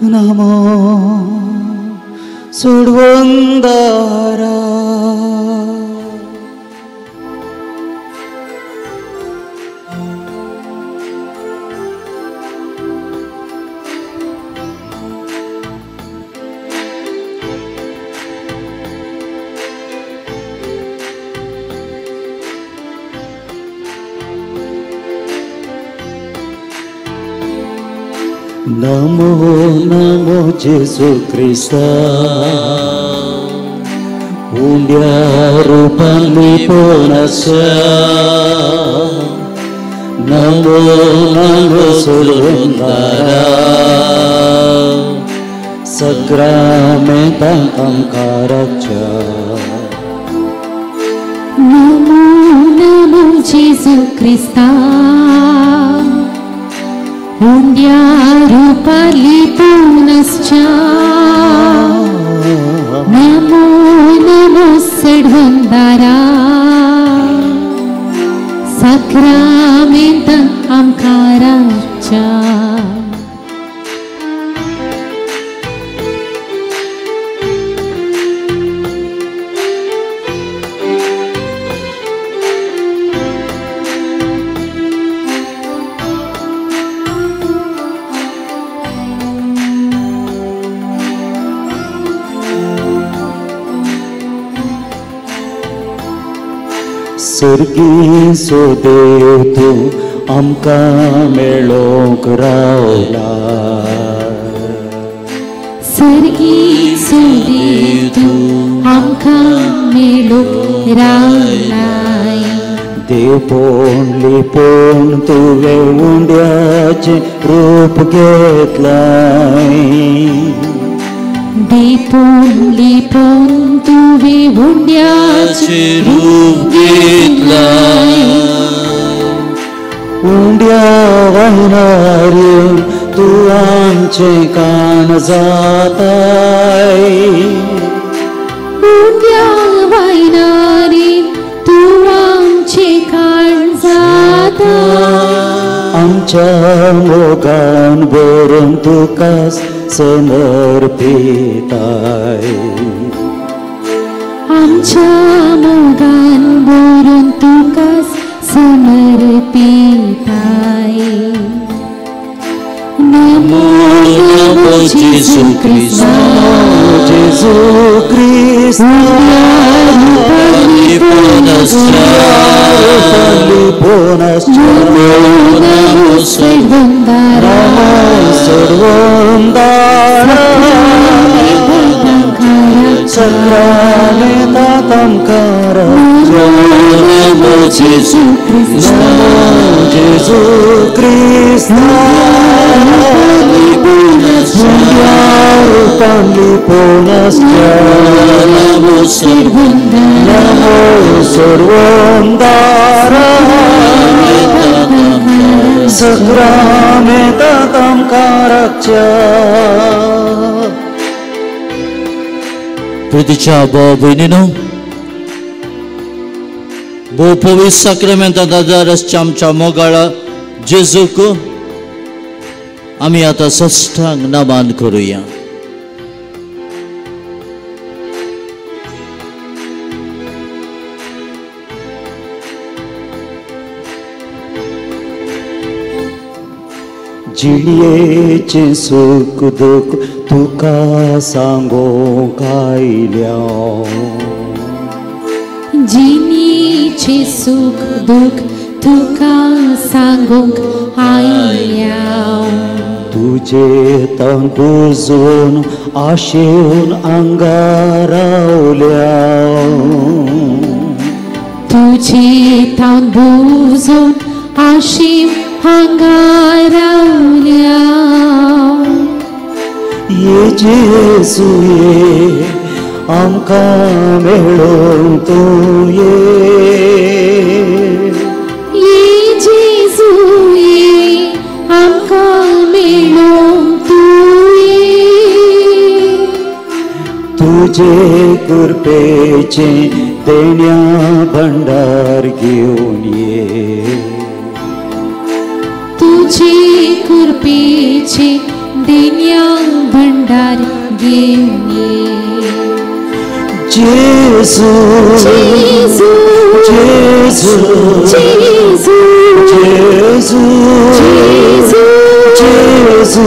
नमो सोडवंदारा. नमो नमो जेसू क्रिस्ता उंड्या रूपान लिपोवन आसा. नमो नमो सोडवंदारा सक्रामेंतांक आमकां राखच्या. नमो नमो जेसू क्रिस्ता उंड्या रूपान लिपोवन आसच्या. नमो नमो सडवंदारा साक्रामेंतांक आमकां राखच्या. सर्गीचो देव तूं आमकां मेळोंक रावला. सर्गीचो देव तूं आमकां मेळोंक रावलाय. देवपण लिपोवन तुवें उंड्याचें रूप घेतलाय. देवपण लिपोवन तुवें उंड्याचें रूप घेतलाय. उंड्या वायनार येवन तूं आमचें काण जाताय. उंड्या वायनार येवन तूं आमचें काण जाताय. आमच्या मोगान भरून तुका समर्पिताय. आमच्या मोगान भरून तुका समर्पिताय. नमो नमो जेसू क्रिस्ता जेसू क्रिस्ता लिपोवन आसच्या. नमो सोडवंदारा सोडवंदारा सक्रामेंतांक आमकां राखच्या. नमो जेसू क्रिस्ता जेसू क्रिस्ता उंड्या रूपान लिपोवन आसच्या. नमो सोडवंदारा सक्रामेंतांक आमकां राखच्या. प्रितीच्या भाव भयणीनो, भोव पवित्र साक्रामेंतांत आदार आसच्या आमच्या मोगाळा जेजूक आमी आतां सश्टांग नमन करुया. जिणयेचें सूख दूख तुका सांगूंक आयल्या. जिणेचें सूख दूख तुका सांगूंक आयल्या. तुजे तान बुजोवन आशेवन आंगा रावल्या. तुजे तान बुजोवन आशेवन हांगा रावल्या. ये जेजू ये आमकां मेळोवंक तूं ये. ये जेजू ये आमकां मेळोवंक तूं ये. तुजे कृपेचें देण्या भंडार घेवन ये. तुजे कृपेचें देण्या भंडार घेवन ये. जेजू जेजू जेजू जेजू जेजू जेजू जेजू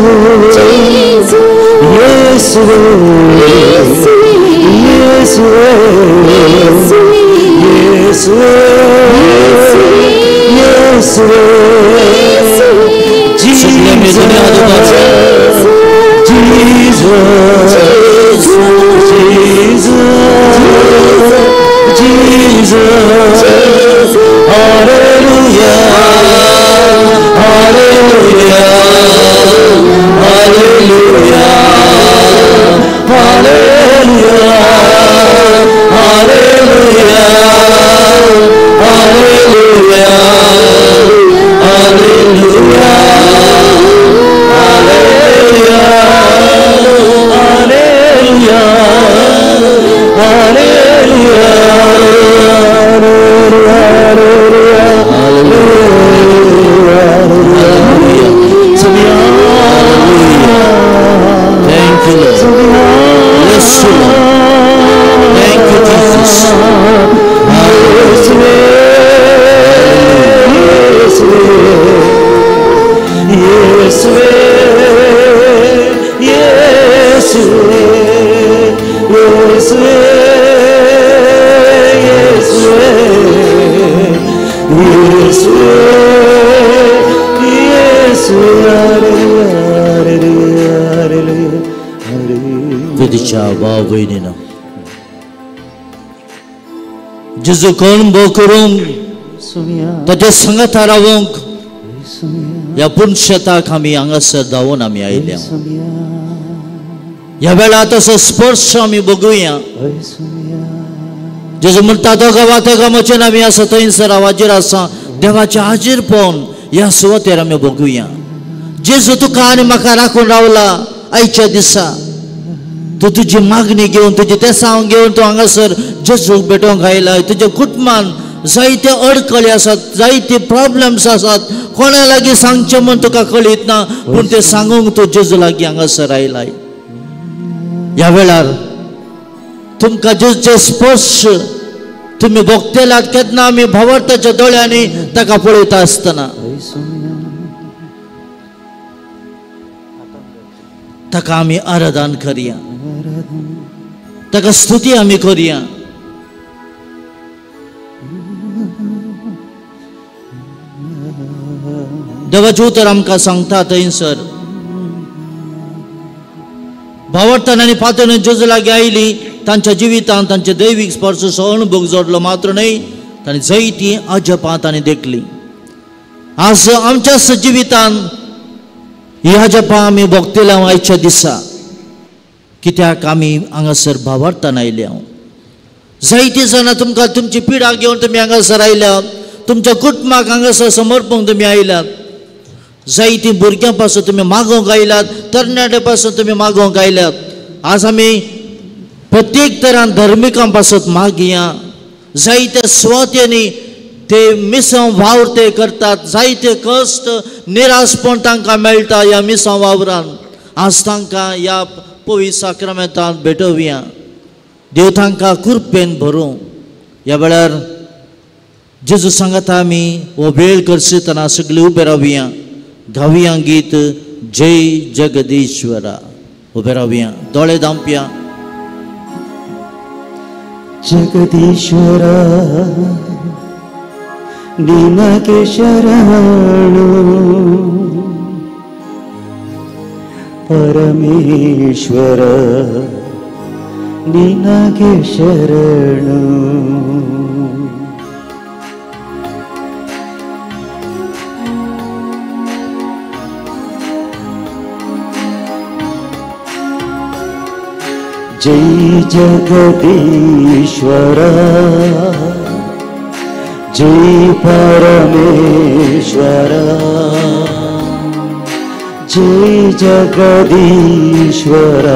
जेजू येसुवे येसुवे येसुवे येसुवे येसुवे येसुवे येसुवे Jesus, Jesus, Jesus, Hallelujah, Hallelujah, Hallelujah, Hallelujah, Hallelujah, Hallelujah, Hallelujah. Thank you, Lord. Bless you, Lord. Thank you, Jesus. तुझ्या भाव भयणीनो, जेजू कोण भो करूंक ताच्या संगता रावंक ह्या पुनशेताक आमी हांगासर धांवून आमी आयल्या. ह्या वेळार तसो स्पर्श आमी बघुया. जेजू म्हणटा दोगा वा दोगा म्हजेन आमी आसा थंयसर हांव हाजीर आसा. देवाचें हाजीरपण ह्या सुवातेर आमी बघुया. जेजू तुका आनी म्हाका राखून रावला आयच्या दिसा. तूं तुजी मागणी घेवन तुजी तेसांव घेवन तूं हांगासर जेजूक भेटोवंक आयला. तुज्या कुटुंबान जायते अडकळी आसात, जायते प्रॉब्लम्स आसात, कोणा लागीं सांगचें म्हूण तुका कळीत ना, पूण तें सांगूंक तूं जेजू लागीं हांगासर आयलाय. ह्या वेळार तुमकां जेजूचे स्पर्श तुमी भोगतेलात केन्ना आमी भावार्थाच्या दोळ्यांनी ताका पळयता आसतना ताका आमी आराधन करया, ताका स्तुती आमी करया. देवाचें उतर आमकां सांगता थंयसर भावार्थान आनी पातळून जेजू लागीं आयली तांच्या जिवितांत तांचे दैवीक स्पर्शाचो अणभव जोडलो मात्र न्हय, तांणी जैती अजपां तांणी देखली. आज आमच्या जिवितांत ही अजपां आमी भोगतले आयच्या दिसा, कित्याक आमी हांगासर भावार्थान आयल्या. जायतीं जाणां तुमकां तुमची पिडा घेवन तुमी हांगासर आयल्यात, तुमच्या कुटुंबाक हांगासर समर्पूंक तुमी आयल्यात, जायतीं भुरग्यां पासून तुमी मागोवंक आयल्यात, तरणाट्या पासून तुमी मागोवंक आयल्यात. आज आमी प्रत्येक तरान धर्मिकां पासून मागया. जायत्या सुवातेंनी ते मिसांव वावर ते करतात, जायते कश्ट निराशपण तांकां मेळटा ह्या मिसांव वावरान. आज तांकां ह्या पवित्र साक्रामेंतांत भेटोवया. देव तांकां कृपेन भरूं. ह्या वेळार जेजू सांगता आमी हो वेळ करसतना सगळीं उबे रावया, गावया गीत जय जगदीश्वरा. उबे रावया, दोळे धांपया. जगदीश्वरा निनगे शरणु, परमेश्वर निनगे शरणु. जय जगदीश्वर जय परमेश्वर जय जगदीश्वर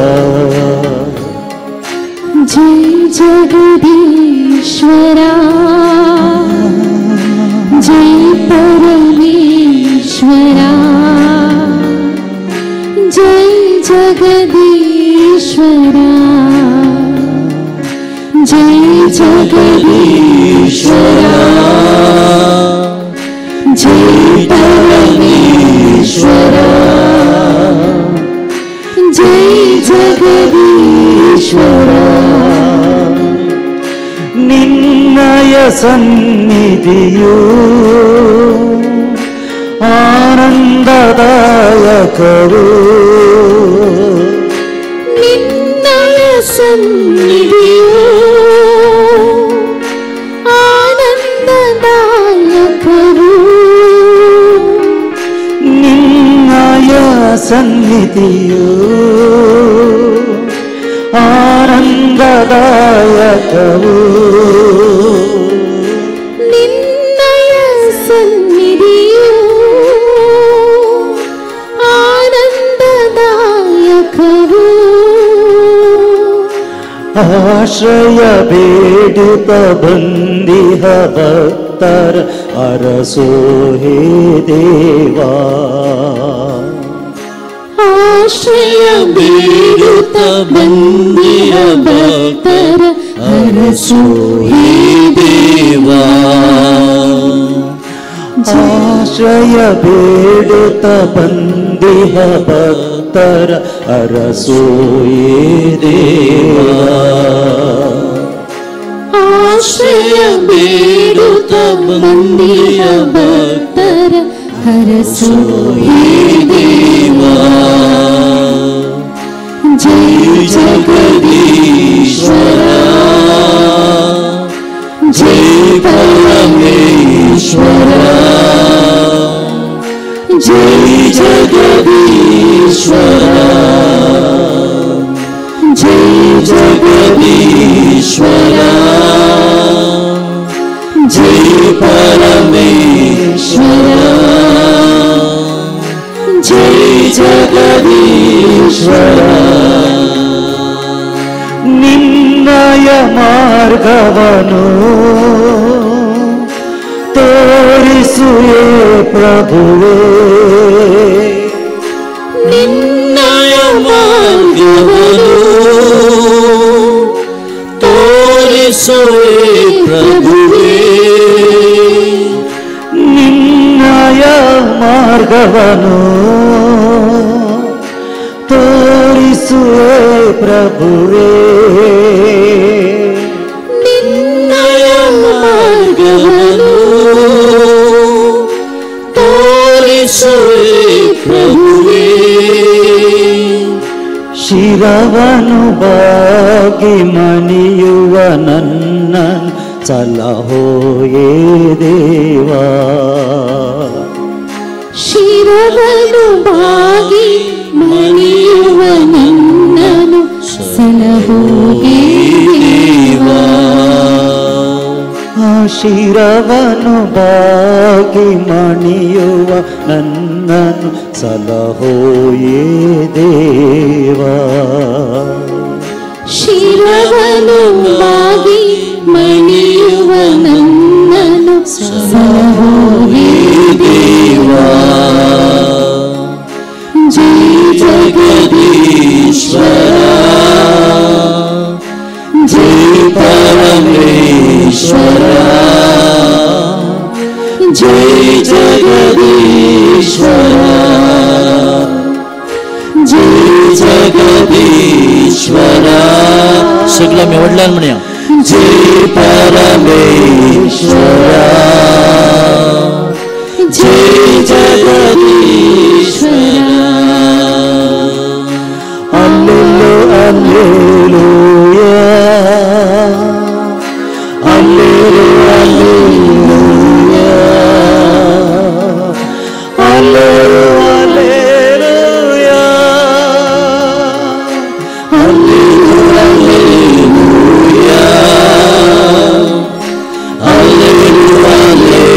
जय जगदीश्वर जय परमेश्वर जय जगदीश्वरा, जय जगदीश्वरा, जय परमेश्वरा, जय जगदीश्वरा। ನಿನ್ನಯ ಸನ್ನಿಧಿಯು ಆನಂದದಾಯಕವು, ನಿನ್ನಯ ಸನ್ನಿಧಿಯು ಆನಂದದಾಯಕವು, ನಿನ್ನಯ ಸನ್ನಿಧಿಯು ಆನಂದದಾಯಕವು, ನಿನ್ನಯ ಸನ್ನಿಧಿಯು ಆನಂದದಾಯಕವು। ಆಶ್ರಯ ಬೇಡುತ್ತ ಬಂದಿಹ ಭಕ್ತರ ಅರಸೋ ಹೇ ದೇವಾ, ಆಶ್ರಯ ಬೇಡುತ್ತ ಬಂದಿಹ ಭಕ್ತರ ಅರಸೋ ಹೇ ದೇವಾ, ಆಶ್ರಯ ಬೇಡುತ್ತ ಬಂದಿಹ ಭಕ್ತರ ಅರಸೋ ಹೇ ದೇವಾ, ಆಶ್ರಯ ಬೇಡುತ್ತ ಬಂದಿಹ ಭಕ್ತರ ಅರಸೋ ಹೇ ದೇವಾ, ಜಯ ಜಗದೀಶ್ವರ, ಜಯ ಪರಮೇಶ್ವರ, ಜಯ ಜಗದೀಶ್ವರ, ಜಯ ಜಗದೀಶ್ವರ, ಜಯ ಪರಮೇಶ್ವರ, ಜಯ ಜಗದೀಶ್ವರ. ನಿನ್ನಯ ಮಾರ್ಗವನು ತೋರಿಸುವೆ ಪ್ರಭುವೇ, ನಿನ್ನಯ ಮಾರ್ಗವನು ತೋರಿಸುವೆ ಪ್ರಭುವೇ, ನಿನ್ನಯ ಮಾರ್ಗವನು ತೋರಿಸುವೆ ಪ್ರಭುವೇ, ನಿನ್ನಯ ಮಾರ್ಗವನು ತೋರಿಸುವೆ ಪ್ರಭುವೇ, ಶಿರವನು ಬಾಗಿ ಮಣಿಯುವ ನನ್ನ ಸಲಹೋಯೇ ದೇವಾ, ಶಿರವನು ಬಾಗಿ ಮಣಿಯುವ ನನ್ನನು ಸಲಹೋಯೇ ದೇವಾ, ಶಿರವನು ಬಾಗಿ ಮಣಿಯುವ ನನ್ನನು ಸಲಹೋಯೇ ದೇವಾ, ಶಿರವನು ಬಾಗಿ ಮಣಿಯುವ ನನ್ನನು ಸಲಹೋಯೇ ದೇವಾ, ಜಯ ಜಗದೀಶ್ವರ, ಜಯ ಪರಮೇಶ್ವರ, ಜಯ ಜಗದೀಶ್ವರ, ಜಯ ಜಗದೀಶ್ವರ। सगळ्या मी वडिलांना म्हणूया जय परमेश्वर, जय जगदीश्वर। Alleluia, alleluia, alleluia, alleluia, alleluia, alleluia,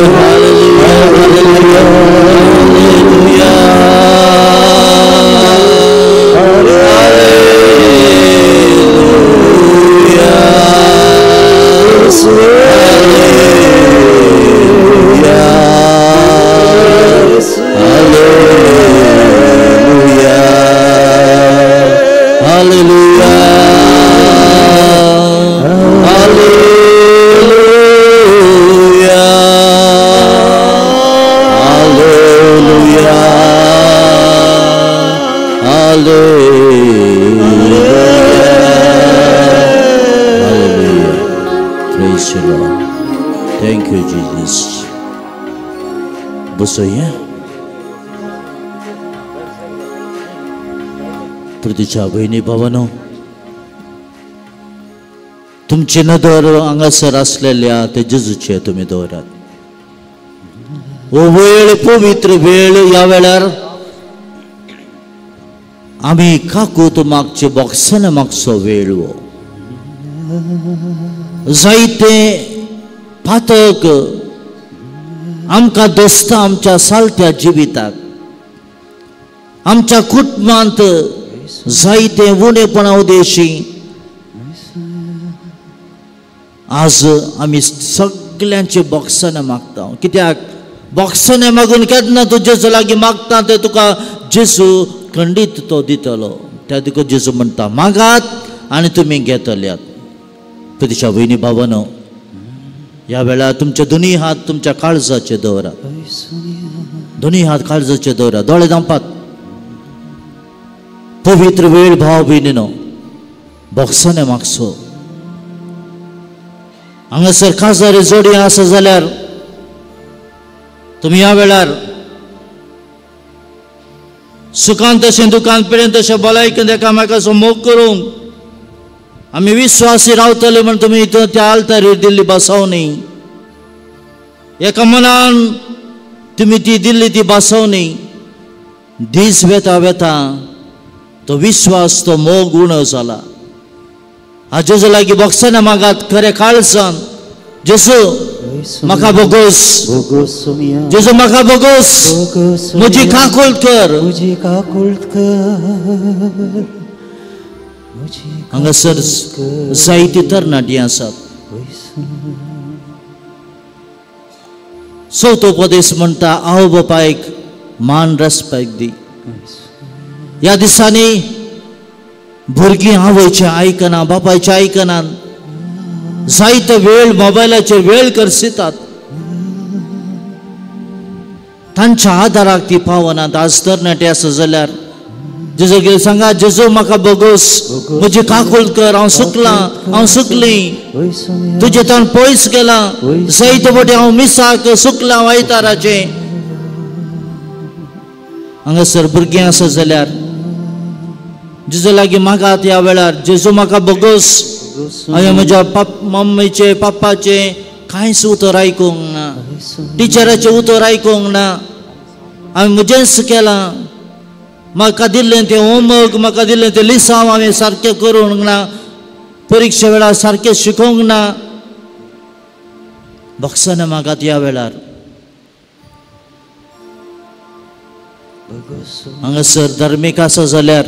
alleluia. प्रितीच्या भयणी भावानो, तुमची नदर हांगासर आसलेल्या ते जेजूचे तुमी दवरात. हो वेळ पवित्र वेळ. ह्या वेळार आमी काकूत मागचे बॉक्साने मागचो वेळ हो. जायते पातक आमकां दोस्ता आमच्या सालत्या जिविताक, आमच्या कुटुंबांत जायते उणेपणा उदेशी आज आमी सगल्यांचे बॉक्साने मागता. कित्याक बॉक्साने मागून केन्ना तूं जेजू लागीं मागता ते तुका जेजू खंडीत तो दितलो. त्या तुका जेजू म्हणटा मागात आनी तुमी घेतल्यात. तुज्या भयणी भावानो, ह्या वेळार तुमचे दोनूय हात तुमच्या काळजाचे दवरात. दोनूय हात काळजाचे दवरात, दोळे धांपात. पवित्र वेळ भाव भयणीनो, बॉक्साने मागचो. हांगासर काजारी जोडी आसा जाल्यार तुमी ह्या वेळार सुखान तशें दुकान पिळेन तशें भलायकेन एकामेकाचो मोग करूंक आमी विश्वासी रावतले म्हण तुमी त्या आल्तारीर दिल्ली बसवणी एका मनान तुमी ती दिल्ली ती बसवणी दीस वेता वेता तो विश्वास तो मोग उणो जाला. हाजे लागीं बॉक्साना मागात खरें काळजान, जेजू म्हाका बोगोस, जेजू म्हाका बोगोस, म्हजी काकूळट कर. हांगासर जायती तरणाटी आसात. चवथो उपदेश म्हणटा आवय बापायक मान रेस्पेक्ट दी. ह्या दिसांनी भुरगीं आवयचें आयकना, बापायचें आयकना, जायतो वेळ मोबायलाचेर वेळ करसितात. तांच्या आदाराक ती पावनात. आज तरणाटे आसा जाल्यार जेजू कितें सांगा, जेजू म्हाका बोगोस, म्हजी काकूळट कर, हांव सुकलां, हांव सुकली, तुजे ताण पयस गेलां, जायते फावटी हांव मिसाक सुकलां आयताराचें. हांगासर भुरगीं आसा जाल्यार जेजू लागीं मागात ह्या वेळार, जेजू म्हाका बोगोस, हांवें म्हज्या मम्मीचें पप्पाचें कांयच उतर आयकूंक ना, टिचराचें उतर आयकूंक ना, हांवें म्हजेंच केलां, म्हाका दिल्लें तें होमवर्क, म्हाका दिल्लें तें लिसांव हांवें सारकें करूंक ना, परिक्षे वेळार सारकें शिकोवंक ना. बॉक्साने मागात ह्या वेळार. हांगासर धार्मीक आसा जाल्यार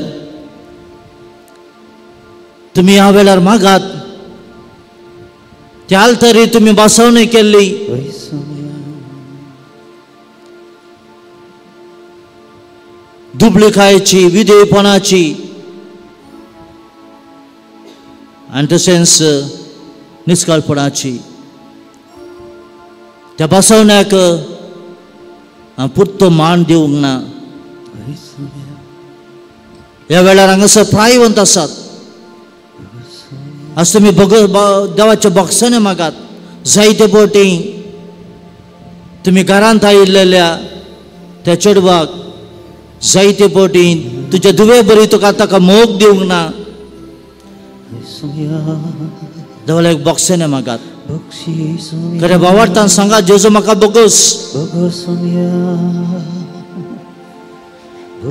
तुमी ह्या वेळार मागात. त्या आल्तारीर तुमी बसवणी केल्ली, दुबळीकायेची, विधेयपणाची आनी तशेंच निस्काळपणाची, त्या बसवण्याक पुरतो मान दिवंक ना. ह्या वेळार हांगासर प्रायवंत आसात. आज तुमी देवाच्या बॉक्साने मागात. जायते फावटी तुमी घरांत आयिल्ल्या त्या चेडवाक जायते फावटी तुज्या दुवे बरी तुका ताका मोग दिवंक ना. देवाला एक बॉक्साने मागात. खरें भावार्थान सांगा, जेजू म्हाका बोगोस.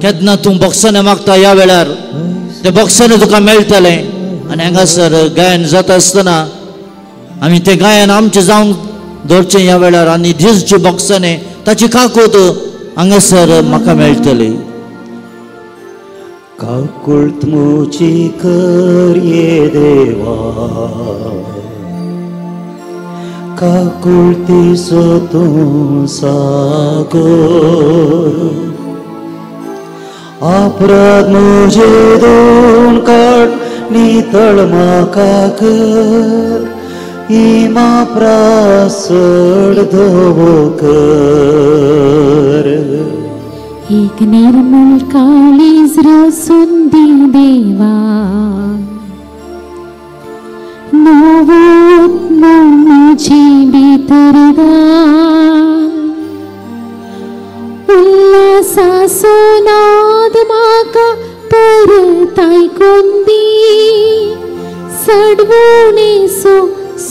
केन्ना तूं बॉक्साने मागता ह्या वेळार ते बॉक्साने तुका मेळटलें. आनी हांगासर गायन जाता आसतना आमी तें गायन आमचें जावंक दवरचें ह्या वेळार आनी जेजूचे बॉक्साने ताची काकूत हांगासर म्हाका मेळटली. काकूळट म्हजी कर ये देवा, काकुळतीचो तूं सागर अपराध म्हजे दोन काड नितळ म्हाका कर इमा प्रासड धवो कर एक निर्मल काळीज रसून दी देवा नवो आत्मो म्हजे भितर घाल उल्हासाचो नाद म्हाका परत आयकून दी सडवणेचो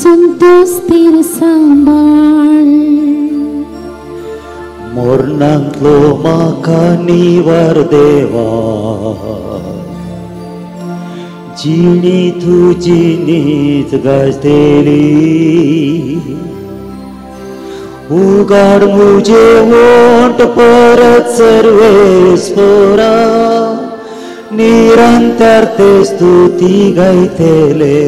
संतोष तीर सांबाळ मोरणांतलो म्हाका निवार देवा जिणी तुजी नीत गाजतली उगाड मुझे ओंठ परत सर्वेस्पोरा निरंतर ते स्तुती गायतले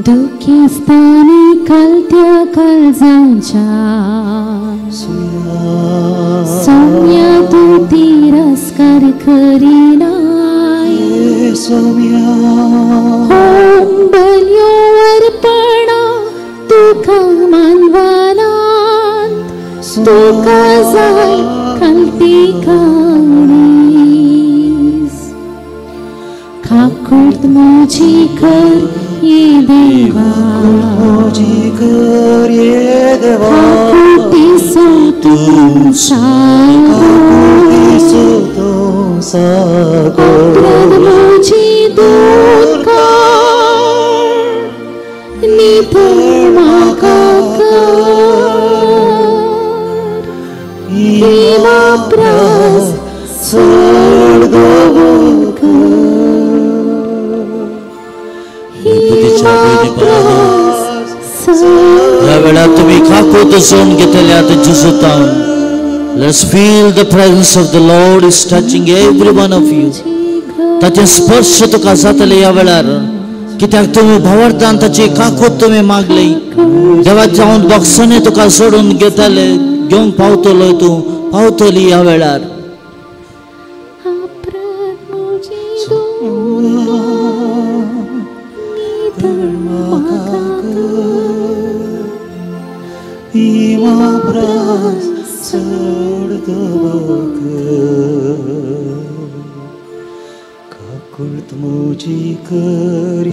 दुखिस्तानी कलत्या कलजांच्या सौम्या तूं तिरस्कार करिनाय होम बलयो अर्पणा तुका मानवनात तुका जाय कलती काळीज काकुळट म्हजी कर ये देवा म्हजी कर ये देवा काकुळटीचो तूं सागर अपराध म्हजी दूर काड नितळ म्हाका कर हिमा प्रास चड धवो कर ह्या वेळार तुमी काकूत जोडून घेतल्यात जेजूतान. Let's feel the presence of the Lord is touching every one of you. ताचे स्पर्श तुका जातले ह्या वेळार कित्याक तुमी भावार्थान ताची काकूत तुमी मागली. देवा जावन बॉक्सांनी तुका सोडून घेतले घेवंक पावतलो तूं पावतली ह्या वेळार.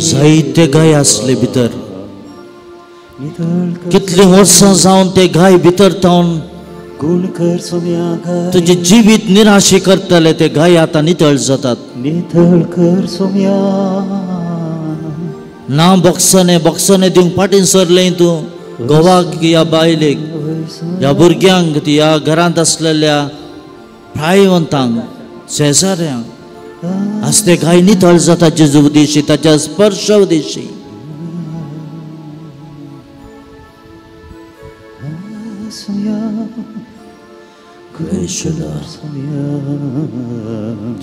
जायते गाय आसले भितर कितलीं वर्सां जावन ते गाय भितर तावन तुजें जिवीत निराशे करतले ते गाय आतां नितळ जातात. नितळ कर सोम्या ना बॉक्साने बॉक्साने दिवंक फाटीं सरलें तूं घोवाक ह्या बायलेक ह्या भुरग्यांक ह्या घरांत आसलेल्या प्रायवंतांक शेजाऱ्यांक आज ते गाय नितळ जाता जेजू उद्देशी ताच्या स्पर्श उद्देशी.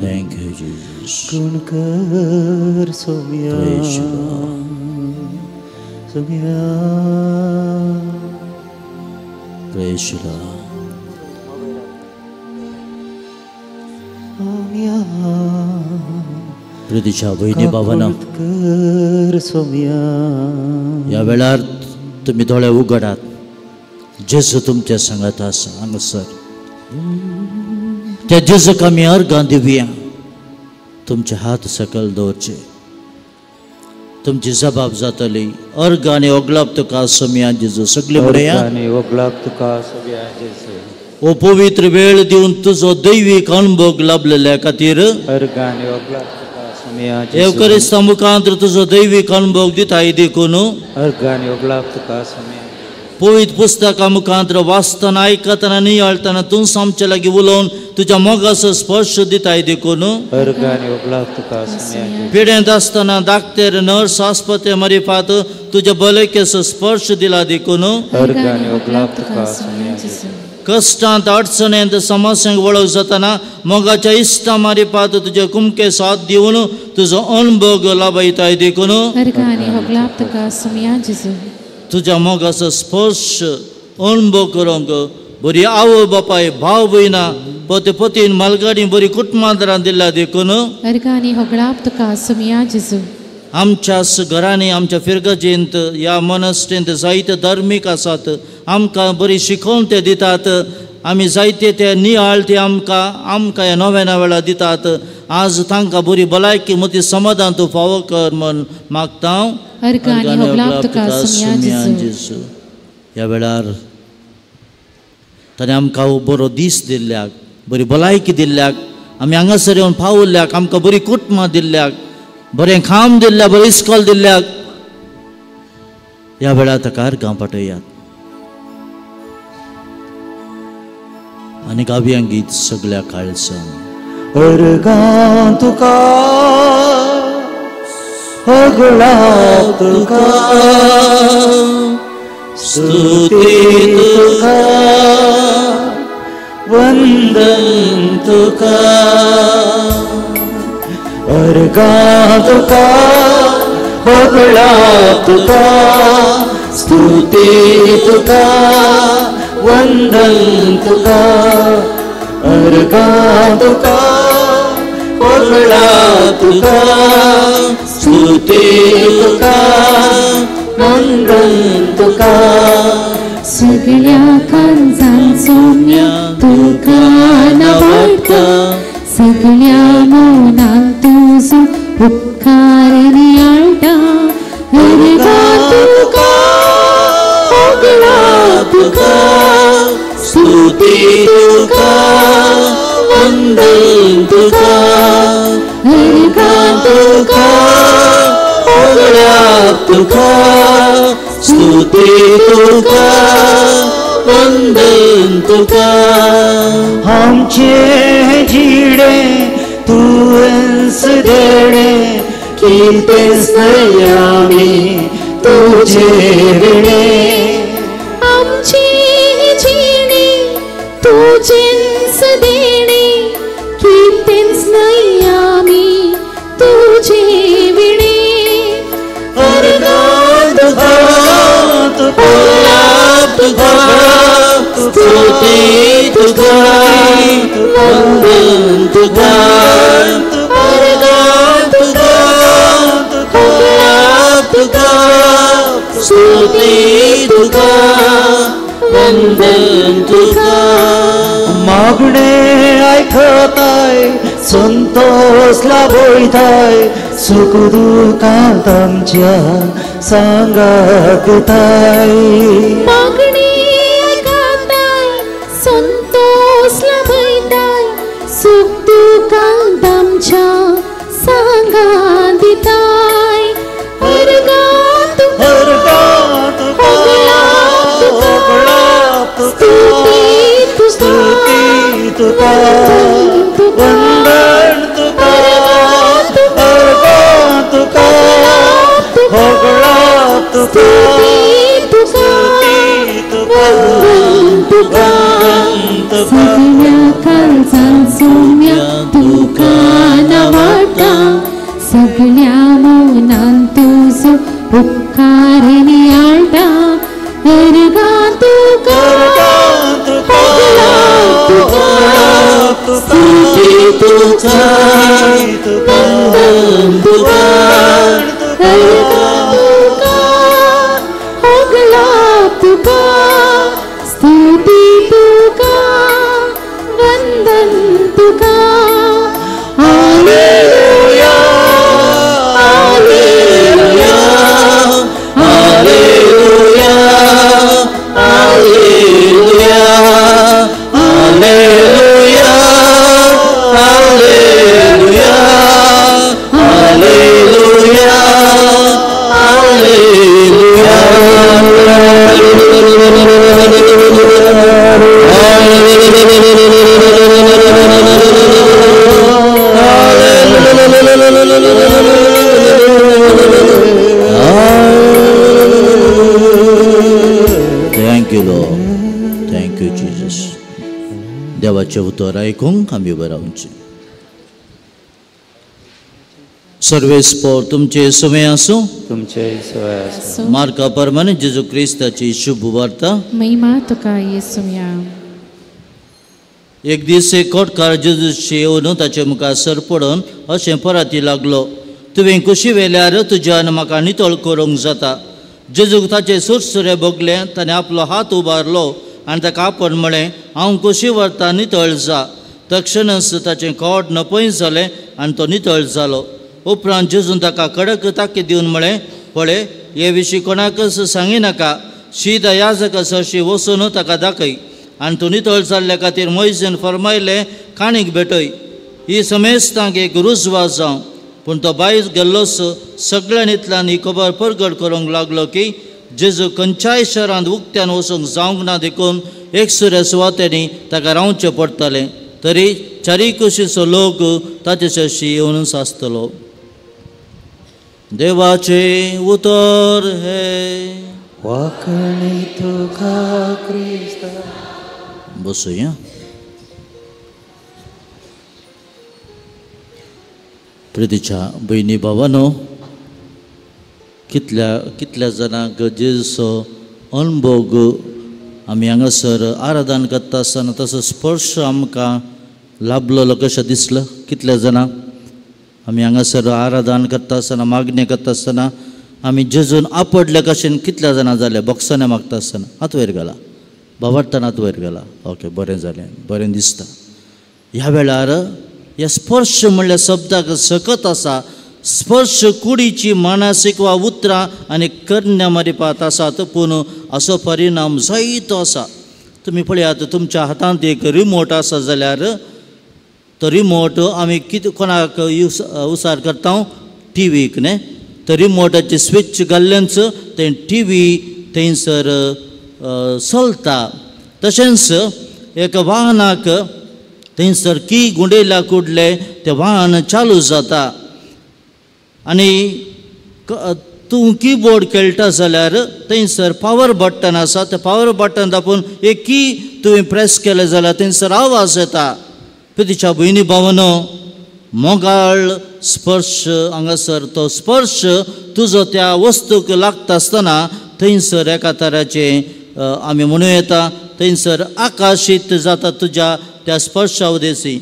Thank you, Jesus. Praise you, Lord. Praise you, Lord. प्रितीच्या भयणी भावांनो, ह्या वेळार तुमी दोळे उगडात. जेजू तुमच्या सांगात आसा हांगासर. त्या जेजूक आमी अर्गां दिवया. तुमचे हात सकयल दवरचे, तुमची जबाब जातली. अर्ग आनी ओगलाप तुका सोम्या जेजू. सगळे म्हणया ओ पवित्र वेळ दिवन तुजो दैवीक अणभोग लाभलेल्या खातीर एवकरिस्ता मुखांत तुजो दैवीक अणभोग दिताय देखून पवित्र पुस्तका मुखांत वाचतना आयकतना नियाळतना तूं आमचे लागीं उलोवन तुज्या मोगाचो स्पर्श दिताय देखून पिडेंत आसतना डाक्टर नर्स आस्पत्रे मारिफात तुज्या भलायकेचो स्पर्श दिला देखून कश्टांत अडचणेंत समस्यांक वळख जातना मोगाच्या इश्टा मारिपात तुजे कुमके साथ दिवन तुजो अणभोग लाभयताय देखून तुज्या मोगाचो स्पर्श अणभव करूंक बरी आवय बापाय भाव भयणां पती पतीन मालगाडी बरी कुटुंबांतरां दिल्या देखून आमच्या घरांनी आमच्या फिरगजेंत ह्या मनस्टेंत जायते धार्मीक आसात आमकां बरी शिकोवन ते दितात आमी जायते ते नियाळ ते आमकां आमकां ह्या नव्या वेळार दितात आज तांकां बरी भलायकी मती समाधान तूं फावो कर म्हण मागता हांव। ह्या वेळार ताणें आमकां बरो दीस दिल्ल्याक बरी भलायकी दिल्ल्याक आमी हांगासर येवन पावल्ल्याक आमकां बरी कुटुंबां दिल्ल्याक बरें खाम दिल्ल्या बरें इस्कॉल दिल्ल्याक ह्या वेळार ताका अर्गां पाठयात आनी गावया गीत सगळ्या काळजान। अर्गां तुका होगळा तुका स्तुती तुका वंदन तुका अर्गां तुका होगळा तुका स्तुती तुका वंदन तुका अर्गां तुका होगळा तुका स्तुती तुका वंदन तुका सगळ्या काळजांचो तुका नावाडटा सगळ्या मनान तुजो उपकार नियाळटा अर्गां तुका होगळा तुका स्तुती तुका वंदन तुका अर्गां तुका होगळा तुका स्तुती तुका वंदन तुका आमचे जिणे तुवेंच देणे कितेंच न्हय आमी तुजे विणे आमचे जिणे तुजेंच देणे कितेंच न्हय आमी तुजे विणे अर्गां तुका होगळा तुका स्तुती तुका वंदन तुका अर्गां तुका होगळा तुका स्तुती तुका वंदन तुका मागणे आयकताय संतोष लाभयताय सुख दुखांत आमच्या सांगाताय मागणे आयकताय संतोष लाभयताय सुख दुखांत आमच्या सांगात दिताय अर्गां तुका होगळा तुका स्तुती तुका वंदन तुका अर्गां तुका होगळा तुका स्तुती तुका वंदन तुका सगळ्या काळजांचो तुका नावाडटा सगळ्या मनान तुजो उपकार नियाळटा अर्गां तुका होगळा तुका स्तुती तुका वंदन तुका अर्गां तुका होगळा तुका स्तुती तुका वंदन तुका hallelujah hallelujah hallelujah hallelujah hallelujah hallelujah hallelujah. देवाचें उतर आयकूंक आमी उबे रावचें. सर्वेस्पोर तुमचे सुमे आसूं. तुमचे सवय आसूं. मार्का प्रमाणे जेजू क्रिस्ताची शुभ वार्ता. महिमा तुका येसुया. एक दीस एक कोटकार जेजूशी येवन ताचे मुखार सर पडून अशें पराती लागलो, तुवें कुशी वेल्यार तुज्यान म्हाका नितळ करूंक जाता. जेजूक ताचे सुरसुरे भोगले. ताणें आपलो हात उबारलो आनी ताका आपण म्हळें, हांव कुशी व्हरता, नितळ जा. तक्षणच ताचें खोट नपय जालें आनी तो नितळ जालो. उपरांत जेजून ताका कडक ताकीद दिवन म्हळें, पळय, हे विशीं कोणाकच सांगिनाका. शीद याजका सरशी वचून ताका दाखय आनी तूं नितळ जाल्ल्या खातीर मोयजेन फर्मायलें काणीक भेटय. ही समेस्तांक एक रुजवात जावं. पूण तो बायस गेल्लोच सगळ्यांतल्यान ही खबर परगट करूंक लागलो की जेजू खंयच्याय शहरांत उक्त्यान वचूंक जावंक ना देखून एकसुऱ्या सुवातेंनी ताका रावचें पडटालें. तरी चारीय कुशीचो लोक ताचे सरशी येवनच आसतलो. देवाचें उतर हें. वाखणी तुका क्रिस्ता. बसुया. प्रितीच्या भयणी भावानो, कितल्या कितल्या जाणांक जेजूचो अणभोग आमी हांगासर आराधन करता आसतना तसो स्पर्श आमकां लाभलेलो कशें दिसलो? कितल्या जाणां आमी हांगासर आराधन करता आसतना, मागणें करता आसतना आमी जेजून आपडले कशेन कितल्या जाणां जालें? बॉक्सांनी मागता आसतना हात वयर घाला, भावार्थान हात वयर घाला. ओके, बरें जालें, बरें दिसता. ह्या वेळार ह्या स्पर्श म्हणल्या शब्दाक सकत आसा. स्पर्श कुडीची मानसीक वा उतरां आनी करण्या मारिपात आसात, पूण असो परिणाम जायतो आसा. तुमी पळयात, तुमच्या हातांत एक रिमोट आसा जाल्यार तो रिमोट आमी कितें कोणाक उसार करता? टी व्हीक न्ही. तो रिमोटाचे स्विच घाल्ल्यानच तें टी व्ही थंयसर चलता. तशेंच एका वाहनाक थंयसर की गुंडयल्या कुडले तें वाहन चालू जाता. आनी तूं किबोर्ड खेळटा जाल्यार थंयसर पावर बटन आसा, तें पावर बटन दाबून एक की तुवें प्रेस केलें जाल्यार थंयसर आवाज येता. प्रितीच्या भयणी भावानो, मोगाळ स्पर्श हांगासर तो स्पर्श तुजो त्या वस्तूक लागता आसतना थंयसर एका तराचें आमी म्हणूं येता थंयसर आकाशीत जाता तुज्या त्या स्पर्शा उदेशी.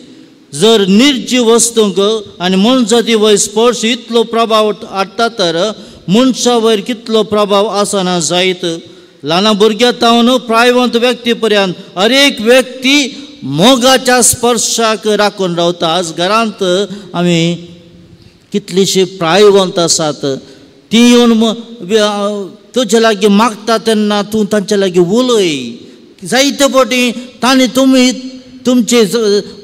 जर निर्जीव वस्तूंक आनी मनजाती वयर स्पर्श इतलो प्रभाव हाडटा तर मनशा वयर कितलो प्रभाव आसना जायत. ल्हान भुरग्यां तावन प्रायवंत व्यक्ती पर्यंत हर एक व्यक्ती मोगाच्या स्पर्शाक राखून रावता. आज घरांत आमी कितलीशी प्रायवंत आसात, ती येवन तुजे लागीं मागता तेन्ना तूं तांचे लागीं उलय. जायते फावटी तांणी तुमी तुमचे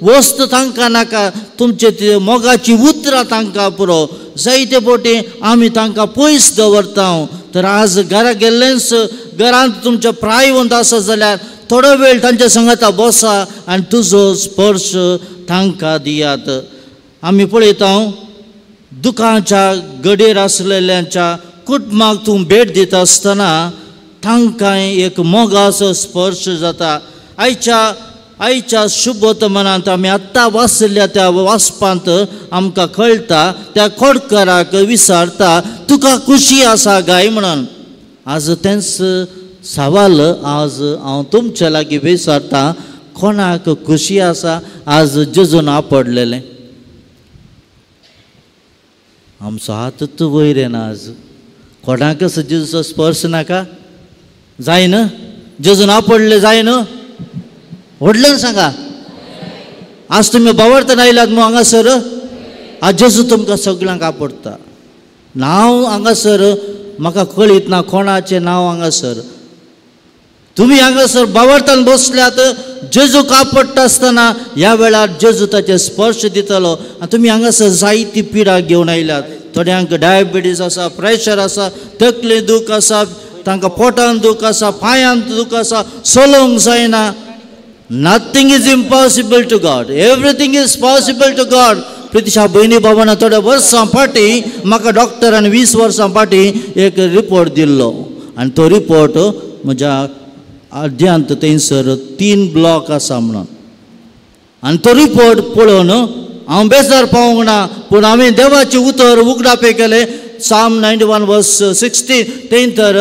वस्त तांकां नाका, तुमचे मोगाची उतरां तांकां पुरो. जायते फावटी आमी तांकां पयस दवरता. तर आज घरा गेल्लेंच घरांत तुमच्या प्रायवंत आसा जाल्यार थोडो वेळ तांच्या संगाता बसा आनी तुजो स्पर्श तांकां दियात. आमी पळयता दुखाच्या गडेर आसलेल्यांच्या कुटुंबाक तूं भेट दिता आसतना तांकां एक मोगाचो स्पर्श जाता. आयच्या आयच्या शुभवर्तमानांत आमी आत्तां वाचल्या त्या वाचपांत आमकां कळटा त्या खोडकाराक विचारता तुका खुशी आसा गाय म्हणून. आज तेंच सवाल आज हांव तुमच्या लागीं विचारता, कोणाक खुशी आसा आज जेजून आपडलेलें? आमचो हातूच वयर येना आज. कोणाकच जेजूचो स्पर्श नाका जायना? जेजून आपडलें जायना? व्हडल्यान सांगा. आज तुमी बावडताना आयल्यात मग हांगासर आज जेजू तुमकां सगळ्यांक आपडटा. नांव हांगासर म्हाका कळीत ना कोणाचें नांव हांगासर. तुमी हांगासर बावडतान बसल्यात जेजूक आपडटा आसतना ह्या वेळार जेजू ताचे स्पर्श दितलो. आनी तुमी हांगासर जायती पिडा घेवन आयल्यात. थोड्यांक डायबिटीज आसा, प्रेशर आसा, तकले दूख आसा, तांकां पोटान दूख आसा, पांयांत दूख आसा, चलोवंक जायना. Nothing is impossible to God. Everything is possible to God. प्रितीशा भयणी बाबांना थोड्या वर्सां फाटीं म्हाका डॉक्टरान 20 वर्सां फाटीं एक रिपोर्ट दिल्लो आनी तो रिपोर्ट म्हज्या आद्यांत थंयसर 3 ब्लॉक आसा म्हणून. आनी तो रिपोर्ट पळोवन हांव बेजार पावूंक ना, पूण हांवें देवाचें उतर उगडापें केलें. Psalm 91 verse 16 तें तर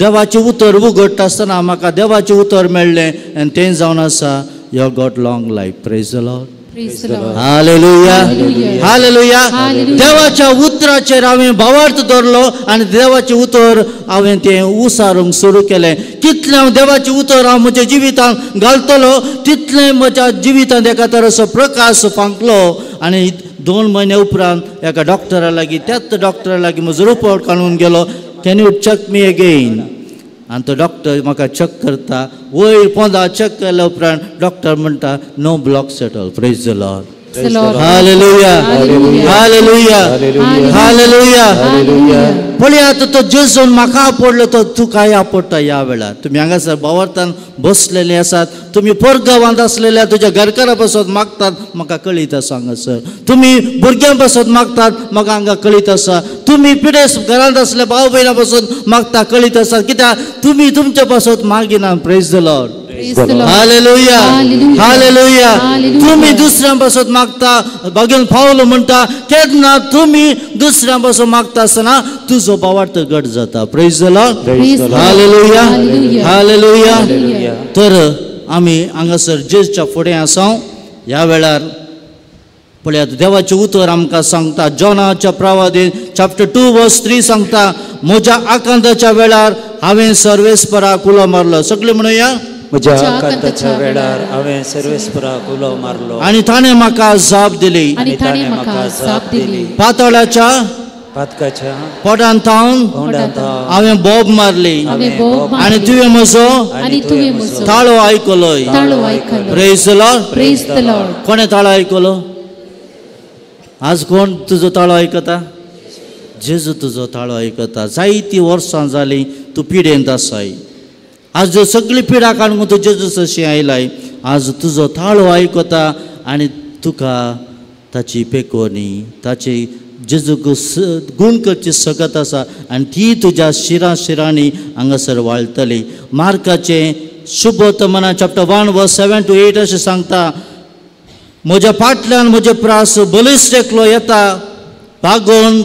देवाचें उतर उगडटा आसतना म्हाका देवाचें उतर मेळ्ळें आनी तें जावन आसा you got long life. Praise the Lord. Praise the Lord. Hallelujah. Hallelujah. Hallelujah. Hallelujah. देवाच्या उतराचेर हांवें भावार्थ धरलो आनी देवाचें उतर हांवें तें उसारूंक सुरू केलें. कितलें हांव देवाचें उतर हांव म्हज्या जिवितांत घालतलो तितलें म्हज्या जिवितांत एका तरेचो प्रकाश फांकलो. आनी 2 म्हयन्या उपरांत एका डॉक्टरा लागीं, त्याच डॉक्टरा लागीं म्हजो रिपोर्ट काडून गेलो. Can you check me again? आनी तो डॉक्टर म्हाका चॅक करता, वयर पोंदा चॅक केल्या उपरांत डॉक्टर म्हणटा no blocks at all. Praise the Lord. Praise the Lord. Hallelujah. Hallelujah. Hallelujah. Hallelujah. Hallelujah. पळयात तो जेजून म्हाका आपडलो तो तुकाय आपडटा. ह्या वेळार तुमी हांगासर भावार्थान बसलेले आसात, तुमी परगांवांत आसलेल्या तुज्या घरकारा पासत मागतात म्हाका कळीत आसा. हांगासर तुमी भुरग्यां पासत मागतात म्हाका हांगा कळीत आसा. तुमी पिडेस्त घरांत आसल्या भाव भयणां पासत मागता कळीत आसा, कित्याक तुमी तुमच्या पासत मागिना. Praise the Lord. Praise the Lord. Hallelujah. Hallelujah. Hallelujah. Hallelujah. तुमी दुसऱ्यां पासत मागता, बागेन पावलो म्हणटा केन्ना तुमी दुसऱ्यां पासून मागता आसतना तुजो भावार्थ घट जाता. Praise the Lord. Praise the Lord. Hallelujah. Hallelujah. Hallelujah. Hallelujah. तर आमी हांगासर जेजच्या फुडें आसा. ह्या वेळार पळयात देवाचें उतर आमकां सांगता. जॉनाच्या प्रवादीन चॅप्टर 2 वर्स 3 सांगता, म्हज्या आकांताच्या वेळार हांवें सर्वेस्पराक उलो मारलो. सगळें म्हणुया, म्हज्या आकांताच्या वेळार हांवें सर्वेस्पराक उलो मारलो आनी ताणें म्हाका जाप दिली. आनी ताणें म्हाका जाप दिली. पातळाच्या पातकाच्या पोटांत थावन हांवें बोब मारली आनी तुवें म्हजो ताळो आयकलो. Praise the Lord. Praise the Lord. कोणें ताळो आयकलो? आज कोण तुजो ताळो आयकता? जेजू तुजो ताळो आयकता. जायतीं वर्सां जालीं तूं पिडेंत आसाय. आज सगळी पिडा काडून तूं जेजू सशी आयलाय. आज तुजो ताळो आयकता आनी तुका ताची पेकोनी ताची जेजूक गूण करची सकत आसा आनी ती तुज्या शिरां शिरांनी हांगासर वाळटली. मार्काचें शुभवर्तमाना चॅप्टर 1 वर्स 7 to 8 अशें सांगता, म्हज्या फाटल्यान म्हजे प्रास बलिश्ट एकलो येता, बागोवन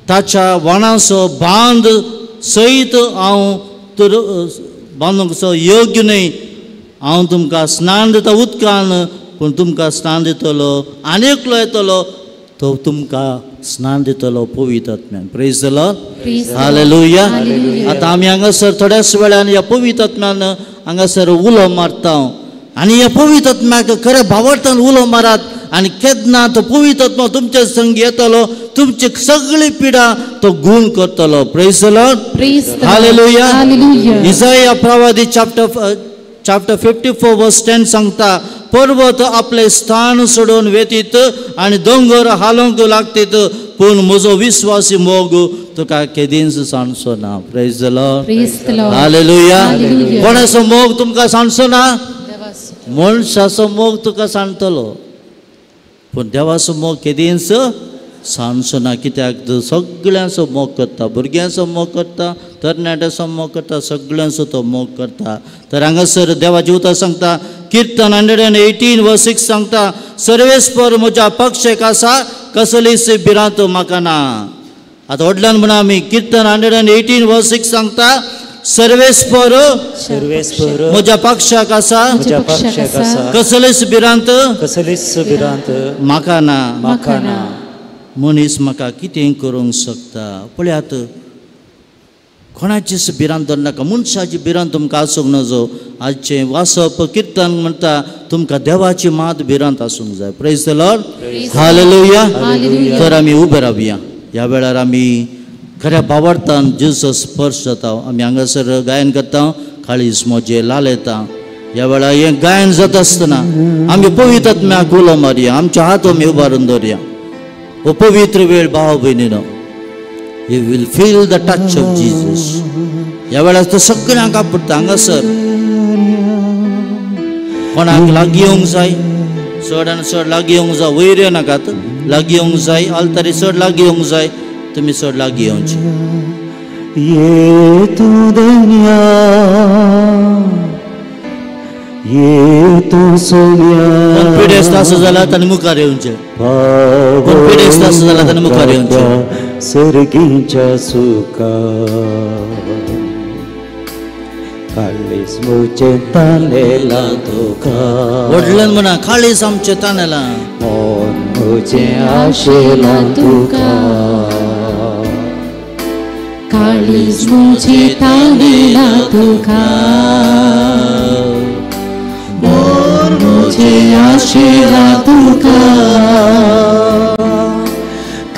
ताच्या वाणाचो बांद सयत हांव तर बांदूंकचो योग्य न्हय. हांव तुमकां स्नान दिता उदकान, पूण तुमकां स्नान दितलो आनी एकलो येतलो तो तुमकां स्नान दितलो पवित्र आत्म्यान. Praise the Lord. Hallelujah. आतां आमी हांगासर थोड्याच वेळान ह्या पवित्र आत्म्यान हांगासर उलो मारता आनी ह्या पवित्र आत्म्याक खऱ्या भावार्थान उलो मारात आनी केन्ना तो पवित्र आत्मा तुमचे संग येतलो, तुमची सगळी पिडा तो गूण करतलो. Praise the Lord. Hallelujah. Isaiah प्रवादी चॅप्टर 54 वर्स 10 सांगता, पर्वत आपले स्थान सोडून वेतीत आनी दोंगर हालोवंक लागतीत, पूण म्हजो विस्वासी मोग तुका केदींच सांडचो ना. Praise the Lord. Hallelujah. कोणाचो मोग तुमकां सांडचो ना? मनशाचो मोग तुका सांडटलो, पूण देवाचो मोग केदींच सांडचो ना. कित्याक तूं सगळ्यांचो मोग करता, भुरग्यांचो मोग करता, तरणाट्यांचो मोग करता, सगळ्यांचो तो मोग करता. तर हांगासर देवाचें उतर सांगता, किर्तन 118 वर्स 6 सांगता, सर्वेस्पर म्हज्या पक्षेक आसा, कसलीच भिरांत म्हाका ना. आतां व्हडल्यान म्हणा आमी, किर्तन 118 वर्स 6 सांगता, सर्वेस्पर म्हज्या पक्षाक आसा, कसलीच भिरांत म्हाका ना. मनीस म्हाका कितें करूंक शकता? पळयात, कोणाचीच भिरांत दवरनाका, मनशाची भिरांत तुमकां आसूंक नजो. आजचें वाचप किर्तन म्हणटा तुमकां देवाची मात भिरांत आसूंक जाय. Praise the Lord. Hallelujah. तर आमी उबे रावया. ह्या वेळार आमी खऱ्या भावार्थान जेजूचो स्पर्श जाता. आमी हांगासर गायन करता, काळीज म्हजें लाल येता. ह्या वेळार हें गायन जाता आसतना आमी पवित्र आत्म्याक उलो मारया, आमच्या हात आमी उबारून दवरया. हो पवित्र वेळ भाव भयणीनो, you will feel the touch of Jesus. ह्या वेळार तो सगळ्यांक आपडटा. हांगासर कोणाक लागीं येवंक जाय, चड आनी चड लागीं येवंक जाय, वयर येवनाकात, लागीं येवंक जाय, आल्तारी चड लागीं येवंक जाय, तुमी चड लागीं येवचें. ये तूं दर्या ये तूं सोम्या. पिडेस्त आसा जाल्यार ताणें मुखार येवचें. कोण पिडेस्त आसा जाल्यार ताणें मुखार येवचें. सर्गीच्या सुखा काळीज म्हजें तानेलां तुका. व्हडल्यान म्हणा, काळीज आमचें तानेलां. मन म्हजें आशेलां तुका. काळीज म्हजें तानेलां तुका. मन म्हजें आशेलां तुका.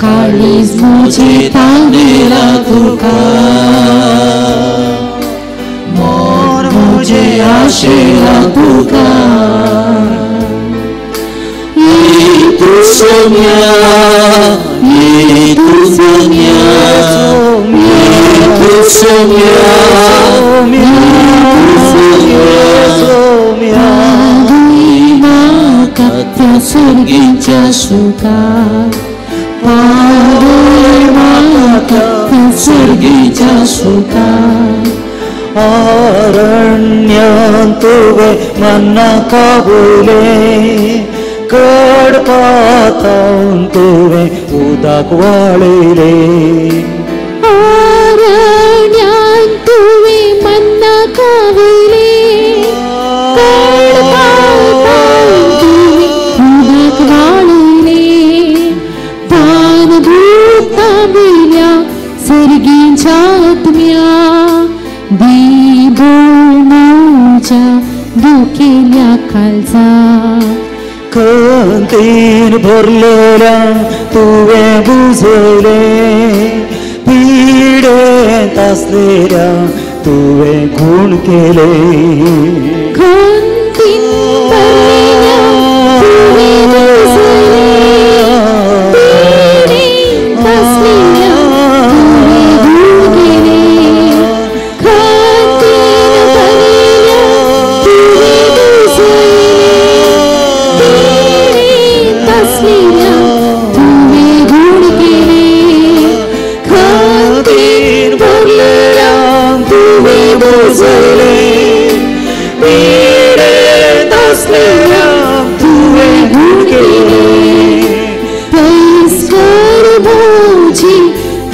काळीज म्हजें तानेलां तुका. मन म्हजें आशेलां तुका. ये तूं सोम्या, ये तूं सोम्या, ये तूं सोम्या, ये तूं म्हाका त्या सर्गीच्या सुखा. पावय म्हाका त्या सर्गीच्या सुखा. आरण्यान तुवें मन्ना काबुलें, कडपातावन तुवें उदक वाळयलें. आरण्यान तुवें मन्ना कावलें, कडपातावन तुवें उदक वाळयलें. तान भूक तांबयल्या सर्गीच्या आत्म्या, दी बोल म्हज्या दुखेल्या काळजा. खंतीन भरलेल्या तुवें बुजयलें, पिडेंत आसलेल्या तुवें खूण केलें. खंतीन भरलेल्या तुवें बुजयलें, पिडेंत आसलेल्या तुवें खूण केलें. खंतीन भरलेल्या तुवें बुजयलें, पिडेंत आसलेल्या तुवें खूण केलें. खंतीन भरलेल्या तुवें बुजयलें, पिडेंत आसलेल्या तुवें खूण केलें. पयस कर म्हजी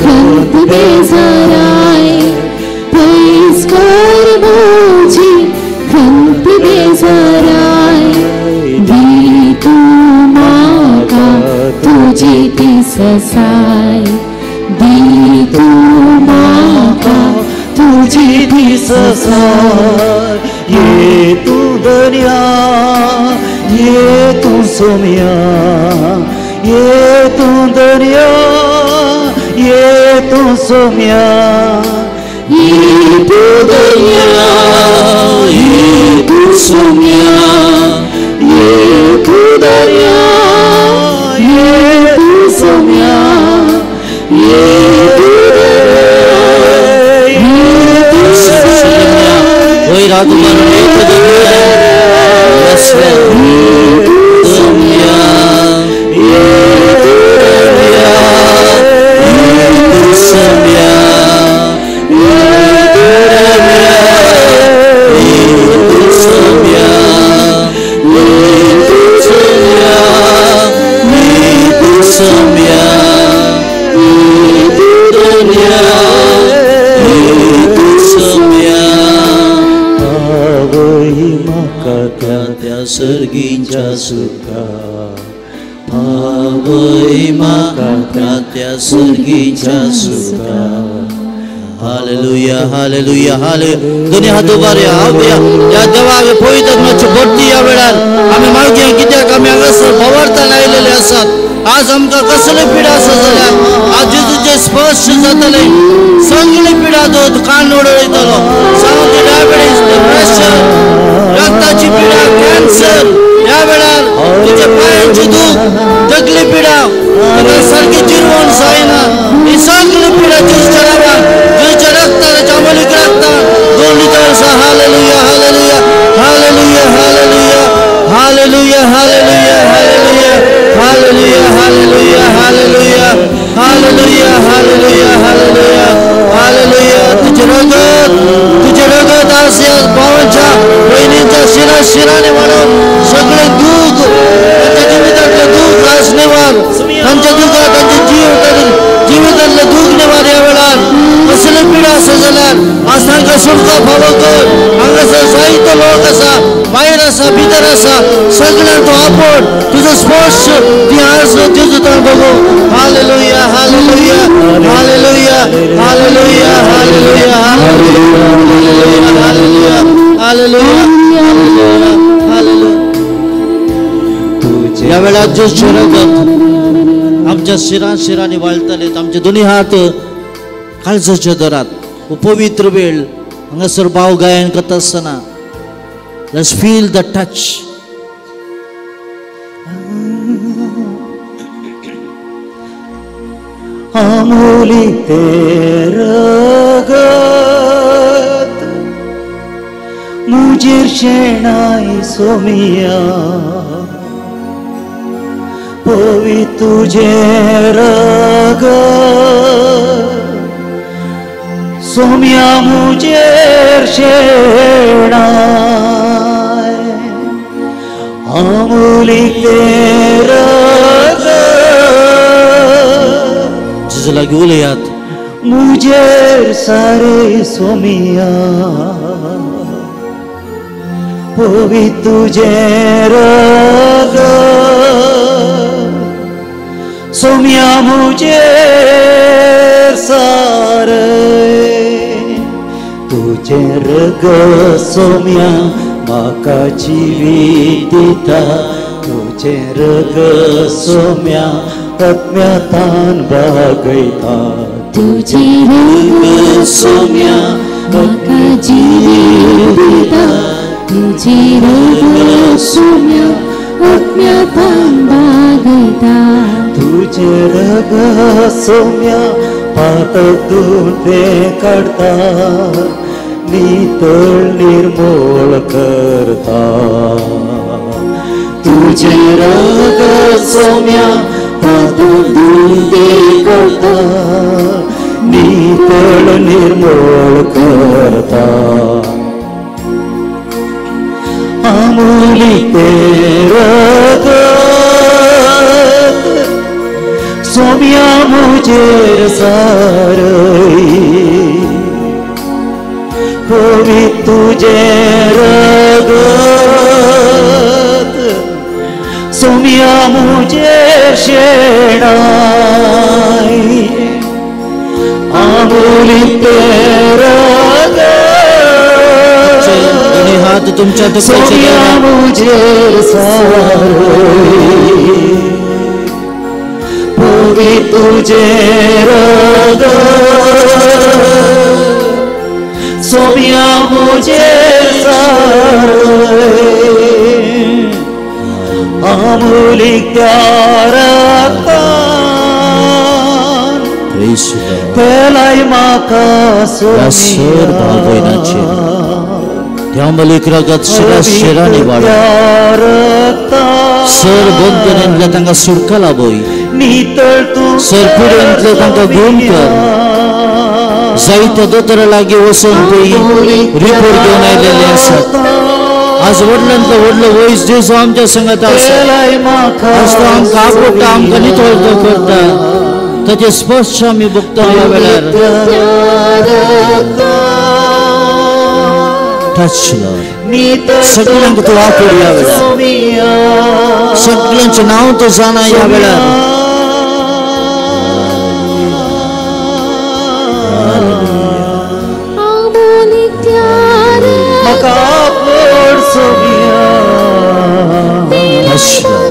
खंत बेजाराय, पयस कर म्हजी खंत बेजाराय. दी तूं म्हाका तुजी ती ससाय, दी तूं म्हाका तुजी ती ससाय. ये तूं दर्या, ये तूं सोम्या, ये तूं दर्या, ये तूं सोम्या. ये तूं दर्या, ये तूं सोम्या, ये तूं दर्या, ये तूं सोम्या, ये तूं दर्या, ये तूं सोम्या. वयर हात उबारून ये तूं दर्या, ये तूं सोम्या, ये तूं दर्या, ये तूं सोम्या, ये तूं दर्या, ये तूं सोम्या, ये तूं सोम्या, ये तूं सोम्या, ये तूं दर्या, ये तूं सोम्या. पावय म्हाका त्या त्या सर्गीच्या सुखा. पावय म्हाका त्या त्या सर्गीच्या सुखा. Hallelujah, hallelujah, hallelujah. दोन्ही हात उबारया. हांव ह्या देवाक पवित्र आत्म्याची भरती ह्या वेळार आमी मागया, कित्याक आमी हांगासर भोंवरतान आयिल्ले आसात. आज आमकां कसले पिडा आसा जाल्यार आज जेजूचे स्पर्श जातले, सगळे पिडा दूद कान उडयतलो. सामकी डायबिटीज, डिप्रेशन, रक्ताची पिडा, कॅन्सर, ह्या वेळार तुज्या पायांची दूख, तकली पिडा, तुका सारकी जिरवण जायना, ही सगळी पिडा जेजूच्या नांवान, जेजूच्या रक्तान, अमोलीक रक्तान दोन litre. Hallelujah, hallelujah, hallelujah, hallelujah, hallelujah, hallelujah, hallelujah, hallelujah, hallelujah, hallelujah, hallelujah, hallelujah, hallelujah, hallelujah. तुझे रगत, तुझे रगत आज या भावांच्या बहिणींच्या शिरा शिरा आज तांकां सुटका फावो कर. हांगासर जायतो लोक आसा, भायर आसा, भितर आसा, सगळ्यांक तूं आपोड, तुजो स्पर्श ती आज तुजो ताण बघू. Hallelujah, hallelujah, hallelujah, hallelujah, hallelujah, hallelujah, hallelujah, hallelujah, hallelujah. ह्या वेळार जेजूचें रगत आमच्या शिरां शिरांनी वाळटले. आमचे दोनी हात काळजाच्या दरात. पवित्र वेळ हांगासर भाव गायन करता आसतना let's feel the touch. आमोली ते रगत मुजेर शेणाय सोमिया, पवी तुझे रगत सोम्या मुजेर शेणाय. आमोली ते रगत जेजू लागीं उलयात. मुजेर सारे सोमिया, पवी तुझे रगत सोम्या मुजेर सारे. तुझे रगत सोम्या म्हाका जिवीत दिता, तुझे रगत सोम्या आत्म्यातान बागयता. तुझे रगत सोम्या म्हाका जिवीत दिता, तुझे रगत सोम्या आत्म्यातान बागयता. तुझे रगत सोम्या पातक धुते काडता, नितळ निर्मूळ करता. तुझे रगत सोम्या पातक धुते काडता, नितळ निर्मूळ करता. आमोली ते रगत सोम्या मुजेर सारय, पवी तुझे रगत सोम्या मुजेर शेणाय. आमोली ते रगत दोन्ही हात तुमच्या सोम्या मुजेर सारय, पवी तुझे रगत सोम्या मुजेर सारय. आमोली त्या रगतान तेलाय म्हाका सोम्या, त्या मलीक रगत शिरा शिरांनी वाडो. सर बंदनेंतल्या तांकां सुटका लाबय, सर पिडेंतले तांकां गुण कर. जायत्या दोतोरा लागीं वचून ती रिपोर्ट घेवन आयलेले आसात. आज व्हडल्यांतलो व्हडलो वयस जेजू आमच्या संगत आसा. आज तो आमकां आवडटा, आमकां नितळ तो करता. ताचे स्पर्श आमी भोगता ह्या वेळार. Touch Lord. सगळ्यांक तूं वापर ह्या वेळार. सगळ्यांचें नांव तूं जाणा ह्या वेळार. Touch Lord.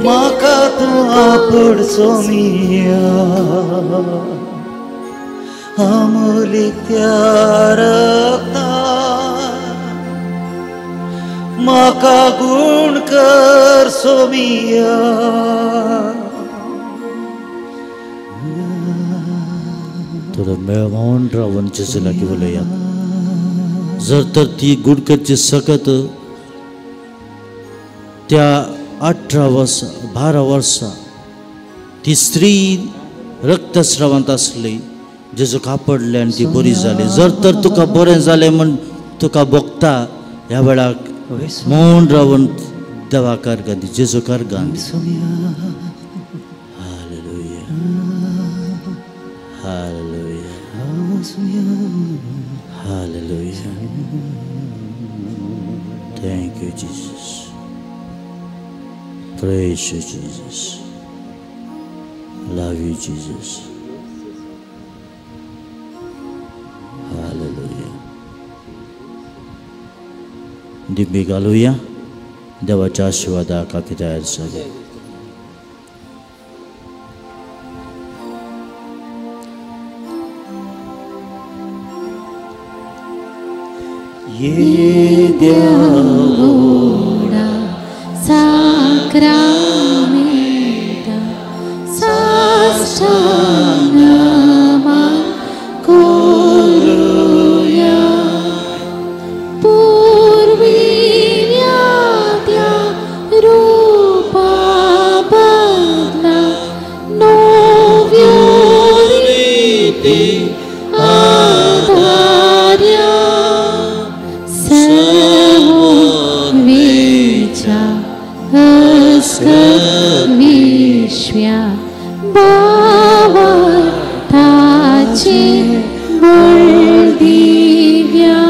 म्हाका तूं आपोड सोमिया, आमोली त्या रगतान म्हाका गुण कर सोमिया. थोडो मेळ मौन रावन जेजू लागीं उलयात. जर तर ती गुडकरची सकत त्या 18 वर्सां 12 वर्सां ती स्त्री रक्तस्रावांत आसली. जेजू कापडले आनी ती बरी जाली. जर तर तुका बरें जालें म्हूण तुका भोगता ह्या वेळाक मौन रावन देवाकार Gandhi जेजूकार Gandhi. Hallelujah, hallelujah, hallelujah. Thank you Jesus. Praise you Jesus. Love you Jesus. Hallelujah. दिंबी घालुया. देवाच्या आशिर्वादाक आमी तयार जाले. येद्या साक्रामेंता साष्टांग मान करूया. पूर्वील्या त्या रूपा बदला नव्यो रीती आधार्या सर्वोन्वेच्या विश्व्या भावार्थाचे बळ दिव्या.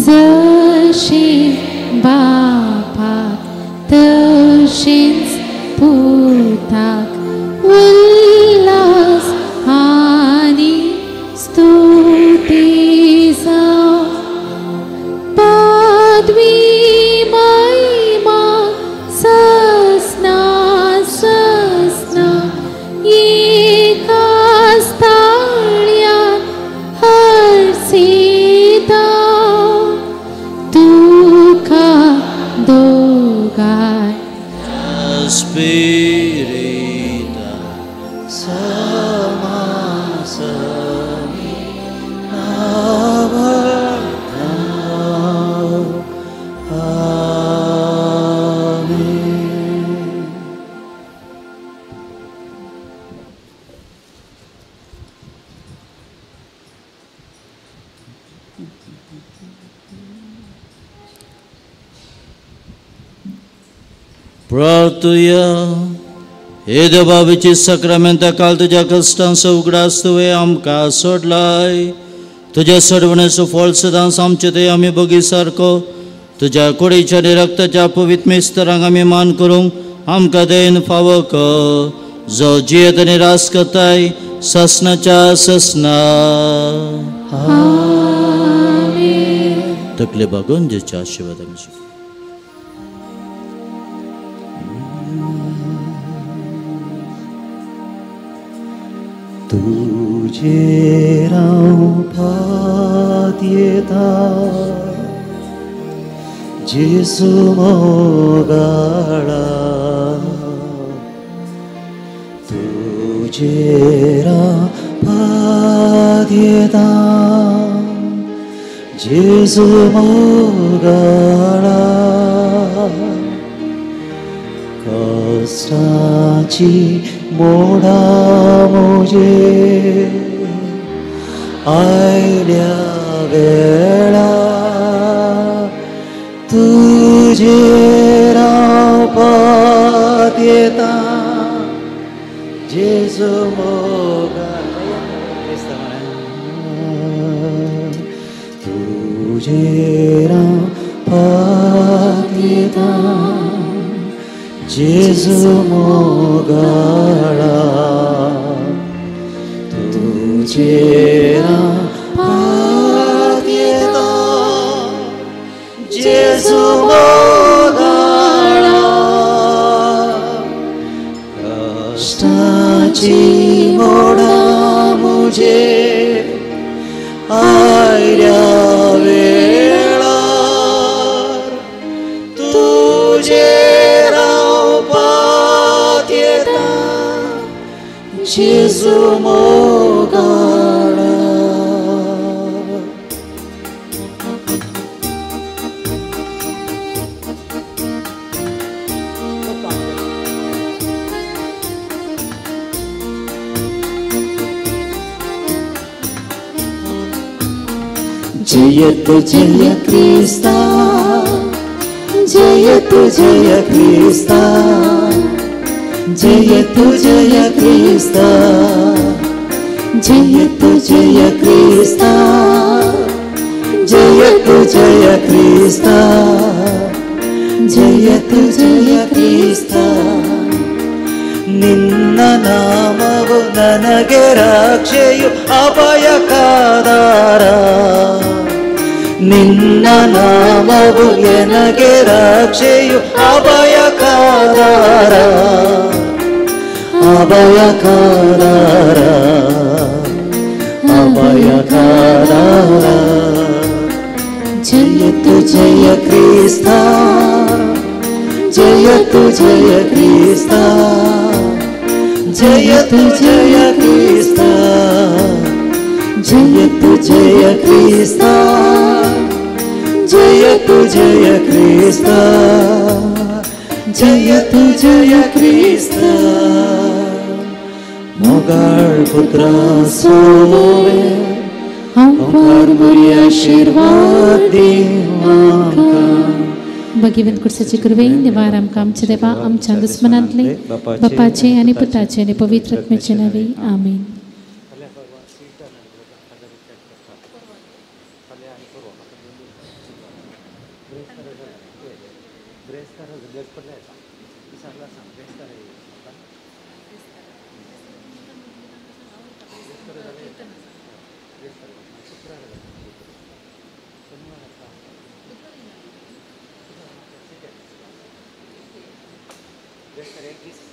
जशें बापाक तशेंच पुताक उल्हास आनी स्तुती जावं. पदवी महिमा ससना ससना एकाच ताळ्यान हर्षिता. तुका दोगांय स्पिरिता समासमी नावर्ता. आमेन. प्रार्थुया. हे देवाची साक्रामेंता काल तुज्या कश्टांचो उगडास तुवें आमकां सोडलाय. तुज्या सोडवणेचो फळ सदांच आमचे ते आमी बगी सारको तुज्या कुडीच्या आनी रक्ताच्या पवित्र मिस्तरांक आमी मान करूंक आमकां देन फावो कर, जो जियेत आनी रास करताय ससनाच्या ससना. तकले बागोवन जेच्या आशिर्वाद आमचे. तुझेर हांव पातयेता जेजू मोगाळा. तुझेर हांव पातयेता जेजू मोगाळा. कश्टाची मोडा म्हजे आयल्या वेळा तुजेर हांव पातयेता जेजू मोगाळा. तुजेर हांव पातयेता जेजू मोगाळा. तुजेर हांव पातयेता जेजू मोगाळा. कश्टाची मोडा म्हजे आयल्या वेळार तुजेर हांव पातयेता जेजू मोगाळा. जयतु जय क्रिस्ता, जयतु जय क्रिस्ता, जयतु जय क्रिस्ता, जयतु जय क्रिस्ता, जयतु जय क्रिस्ता, जयतु जय क्रिस्ता। ನಿನ್ನ ನಾಮವು ನನಗೆ ರಕ್ಷೆಯು ಅಭಯಕಾದಾರ, ನಿನ್ನ ನಾಮವು ನನಗೆ ರಕ್ಷೆಯು ಅಭಯಕಾದಾರ, ಅಭಯಕಾದಾರ, ಅಭಯಕಾದಾರ। ಜಯತು ಜಯ ಕ್ರಿಸ್ತ, ಜಯತು ಜಯ ಕ್ರಿಸ್ತ, ಜಯತು ಜಯ ಕ್ರಿಸ್ತ, ಜಯತು ಜಯ ಕ್ರಿಸ್ತ, ಜಯತು ಜಯ ಕ್ರಿಸ್ತ, ಜಯತು ಜಯ ಕ್ರಿಸ್ತ। ಮೊಗಾಳ್ ಪುತ್ರ ಸೋವೆ ಅಂಕಾರ ಮುರಿ ಆಶೀರ್ವಾದ ದೇವಾಂಕ। भगवंत कुर्साचे कृपेन देवार आमकां आमच्या देवा आमच्या दुस्मनांतले बापाचे आनी पुताचे आनी पवित्र आत्म्याचे नांवे आमेन। Gracias.